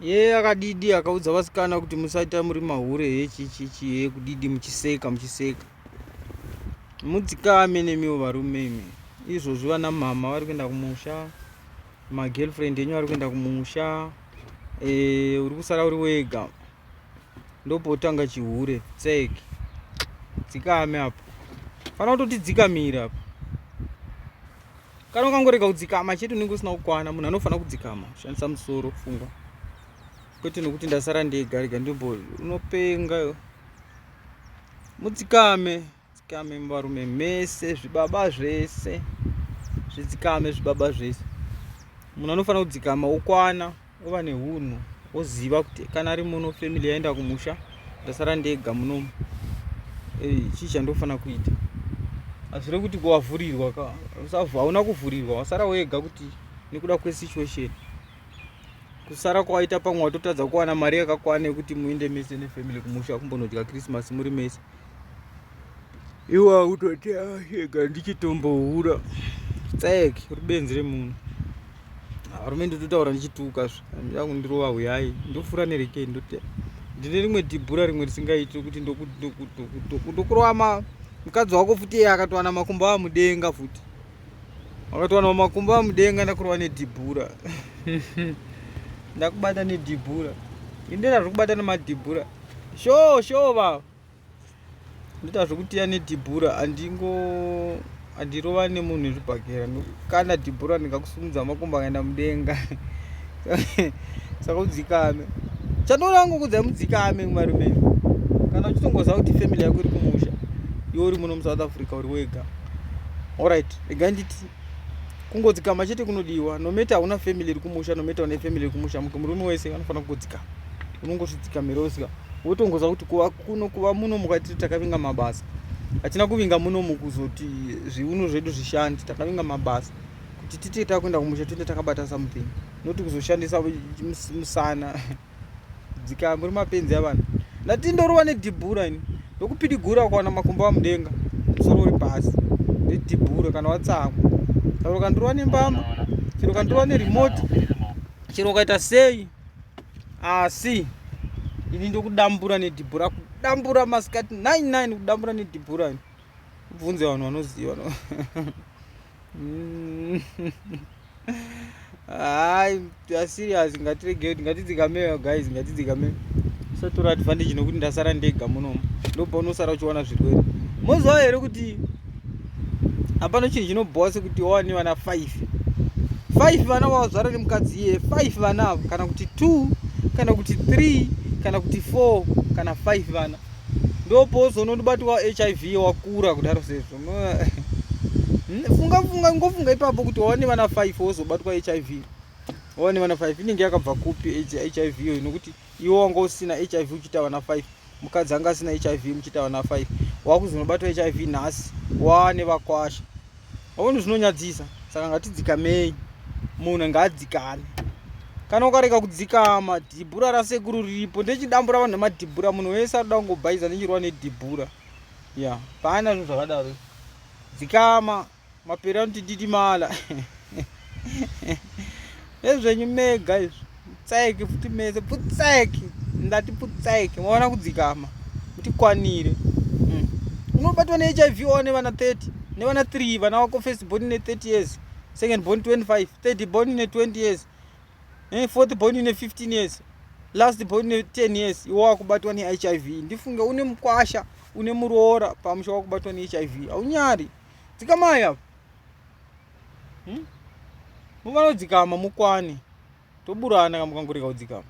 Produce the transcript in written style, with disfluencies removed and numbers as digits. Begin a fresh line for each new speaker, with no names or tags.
Ye akadidi akaudza vasikana kuti musaita muri mahure he chichichi he kudidi muchiseka muchiseka. Mudzikame nemiwo varume imi. Izvozvi vana mama vari kuenda kumusha, magirlfriend enyu ari kuenda kumusha, eh, uri kusara uri wega. Ndopotanga chihure tsek. Dzikame apo. Fana kutoti dzikamira apo. Kana ukangorega kudzikama chete unenge usina kukwana. Munhu anofanira kudzikama, kushandisa musoro pfungwa, kwete nokuti ndasara ndega, rega ndimbo. Unopenga. Mudzikame, dzikame varume mese, zvibaba zvese zvidzikame, zvibaba zvese. Munhu anofanira kudzikama, okwana, ova nehunhu, oziva kuti kana ari muno, family yaenda kumusha, ndasara ndega munomu, chii chandofanira kuita? Hazvire kuti kuwavhurirwa ka, hauna kuvhurirwa, wasara wega kuti nekuda kwesituation. Kusara kwawaita, pamwe watotadza kuwana mari yakakwana yekuti muende mese nefamily kumusha kumbonodya Christmas muri mese. Iwe akutoti ega ndichitombohura. Tsek, uri benzi remunhu. Varume, ndototaura ndichituka zve kundirova, huyai ndofura nerekei. Ndote ndine rimwe dhibhura rimwe risingaiti kuti ndokurova mukadzi wako futi. Iye akatowana makumbo amudenga futi, akatowana makumbo amudenga. Ndakurova nedhibhura, ndakubata nedhibhura. Indena zvekubata nemadhibhura, sho sho va ndoita zvekutiya nedhibhura. Handingo handirova nemunhu nezvibhakera. Kana dhibhura ndingakusumudza makumbo akaenda mudenga. Saka udzikame. Chandoona hangu kudzai, mudzikame marume. Kana uchitongoziva kuti family yako iri kumusha, iwe uri muno muSouth Africa uri wega, alright, regai nditi kungodzikama chete kunodiwa. No matter hauna family iri kumusha, no matter une family iri kumusha, murume wese anofanira kungodzikama. Unongozvidzikamira usika wotongoziva kuti kuva kuno, kuva muno mukati, takavinga mabasa. Hatina kuvinga munomu kuzoti zviuno zvedu zvishandi. Takavinga mabasa kuti titi takuenda kumusha tiende takabata something, noti kuzoshandisa musana. Dzika, muri mapenzi avanhu. Ndati ndorova nedhibhura ini, ndokupidigura kuwana makumbo amudenga, musoro uri pasi, nedhibhura. Kana watsamwa, chero ukandorova nembama, chero ukandorova neremote, chero ukaita sei, asi ini ndokudambura nedhibhura. Kudambura masikati 99, kudambura nedhibhura. Ubvunze vanhu vanoziva. Hai, serious, ngatirege kuti ngatidzikamei guys, ngatidzikamei. Usatora advantage nokuti ndasara ndega munomu. Ndobva unosara uchiwana zvirwere. Moziva here kuti hapana chinhu chinobhowa sekuti wawane vana 5, 5 vana vawazvara nemukadzi iye, 5 vana avo, kana kuti 2, kana kuti 3, kana kuti 4, kana 5 vana, ndopozonobatwa HIV wakura kudaro sezvo? Funga, funga, ngofunga ipapo kuti wawane vana 5 wozobatwa HIV. Wawane vana 5, inenge yakabva kupi HIV iyoyo? Nokuti iwe wanga usina HIV uchiita vana 5, mukadzi anga asina HIV muchiita vana 5, wakuzonobatwa HIV nhasi waane vakwasha. Aoni zvinonyadzisa? Saka ngatidzikamei. Munhu ngaadzikame. Kana ukarega kudzikama, dhibhura rasekuru riripo, ndechidambura vanhu nemadhibhura. Munhu wese arikuda kungobhaiza nechirwa nedhibhura ya, paana zvinhu zvakadaro. Dzikama. Mapere anoti didimala ezvenyu mega izvi. Tsaike futi mese, putsaike. Ndati putsaike. Maona kudzikama, mutikwanire. Unobatwa neHIV waone vana 30 nevana 3 vana vako. First born ne30 years, second born 25, third born ne20 years, fourth born ne15 years, last born ne10 years. Iwe wakubatwa neHIV. Ndifunge une mukwasha, une muroora pamusha, wakubatwa neHIV. Haunyari? Dzikamai apa, Mufanira kudzikama, mukwane. Toburana kamukangorega kudzikama.